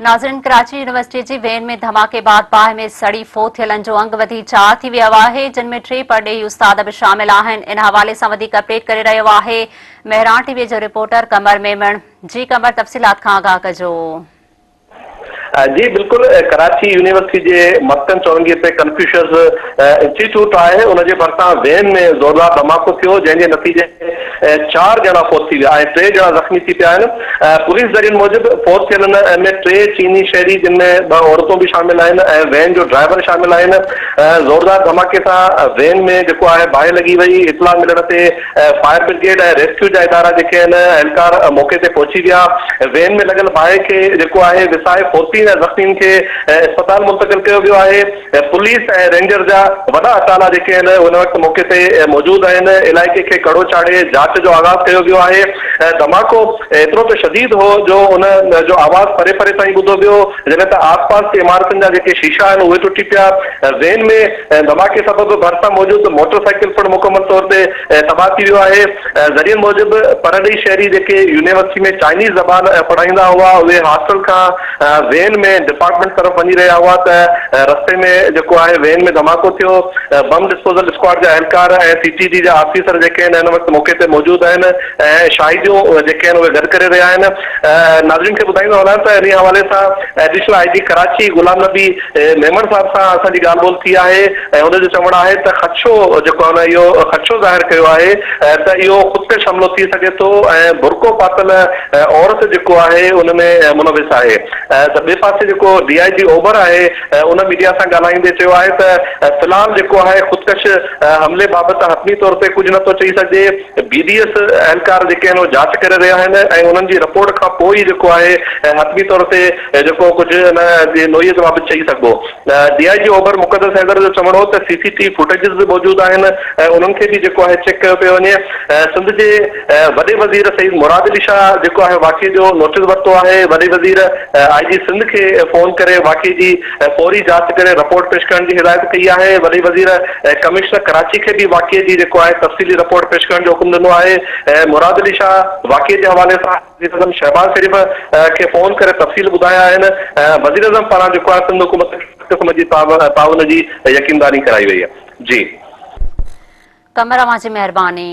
ناظرين ڪراچي يونيورسٽي جي وين ۾ ڌماڪي بعد باهه ۾ سڙي فوت ٿيلن جو انگ وڌي چار ٿي ويو آهي جن ۾ ٽي پرڏيهي استاد به شامل آهن ان حوالي سان وڌيڪ اپڊيٽ ڪري رهيو آهي مهراڻ ٽي وي جو رپورٽر قمر ميمڻ جي قمر تفصيلات کان آگاهه ڪجو. جي بلڪل ڪراچي يونيورسٽي جي مسڪن چورنگي تي ڪنفيوشس انسٽيٽيوٽ آهي ان جي ڀرسان وين ۾ زوردار ڌماڪو ٿيو جنهن جي نتيجي ۾ چار ڄڻا فوت ٿي ويا ۽ ٽي ڄڻا زخمي ٿي پيا آهن پوليس ذريعن موجب فوت ٿيلن ۾ ٽي چيني شهري جن ۾ ٻه عورتون به شامل آهن ۽ وين جو ڊرائيور شامل آهن زوردار ڌماڪي سان وين ۾ جيڪو آهي باهه لڳي وئي اطلاع ملڻ تي فائر برگيڊ ۽ ريسڪيو جا ادارا جيڪي آهن اهلڪار موقعي تي پهچي ويا، وين ۾ لڳل باهه کي جيڪو آهي وسائي فوتين ۽ زخمين کي اسپتال منتقل ڪيو ويو آهي، پوليس ۽ رينجرز جا وڏا اٽالا جيڪي آهن ان وقت موقعي تي موجود آهن، علائقي کي ڪڙو چاڙهي جاچ جو آغاز ڪيو ويو آهي، ڌماڪو ايترو ته شديد هو جو ان جو آواز پري پري تائين ٻڌو ويو، جڏهن ته آس پاس جي عمارتن جا جيڪي شيشا آهن اهي ٽٽي پيا، وين ۾ ڌماڪي سبب ڀرسان موجود موٽر سائيڪل پڻ مڪمل طور تي تباهه ٿي ويو آهي. ذريعن موجب پرڏيهي شهري جيڪي يونيورسٽي ۾ چائنيز زبان پڙهائيندا هئا اهي هاسٽل کان وين ۾ ڊپارٽمينٽ طرف وڃي رهيا هئا ته رستي ۾ جيڪو آهي وين ۾ ڌماڪو ٿيو. بم ڊسپوزل اسڪواڊ جا اهلڪار ۽ سي ٽي ڊي جا آفيسر جيڪي آهن هن وقت موقعي تي موجود آهن ۽ شاهديون جيڪي آهن اهي گڏ ڪري رهيا آهن. ناظرين کي ٻڌائيندو هلان ته انهي حوالي سان additional I G Karachi Ghulam Nabi Memon صاحب سان اسان جي ڳالهه ٻولهه ٿي آهي ۽ ان جو چوڻ آهي ته خدشو جيڪو آهي نه اهو خدشو ظاهر ڪيو آهي ته اهو خودڪش حملو ٿي سگهي ٿو ۽ برقعو پاتل عورت جيڪو آهي ان ۾ ملوث آهي ته ٻئي پاسي جيڪو ڊي I جي اوڀر آهي ان ميڊيا سان ڳالهائيندي چيو آهي ته في الحال جيڪو آهي خودڪش حملي بابت حتمي طور تي ڪجهه نٿو چئي سگهجي بي ڊي ايس اهلڪار جيڪي آهن اهي جاچ ڪري رهيا آهن ۽ انهن جي رپورٽ کان پوء ئي جيڪو آهي حتمي طور تي ۽ جيڪو ڪجهه ان جي نوعيت بابت چئي سگهبو. ڊي I جي اوڀر مقدس حيدر جو چوڻ هو ته سي سي ٽي وي فوٽيجز به موجود آهن ۽ انهن کي به جيڪو آهي چيڪ ڪيو پيو وڃي. سنڌ جي وڏي وزير سيد مراد علي شاهه جيڪو آهي واقعي جو نوٽيس ورتو آهي. وڏي وزير آء جي سنڌ کي فون ڪري واقعي جي فوري جاچ ڪري رپورٽ پيش ڪرڻ جي هدايت ڪئي آهي. وڏي وزير ڪمشنر ڪراچي کي به واقعي جي جيڪو آهي تفصيلي رپورٽ پيش ڪرڻ جو حڪم ڏنو آهي. مراد علي شاهه واقعي جي حوالي سان. وزيراعظم شهباز شريف کي فون ڪري تفصيل ٻڌايا آهن ۽ وزيراعظم پاران جيڪو آهي سنڌ حڪومت کي هر قسم جي تعاون جي يقين دهاني ڪرائي وئي آهي. جي. قمر اوهان جي مهرباني.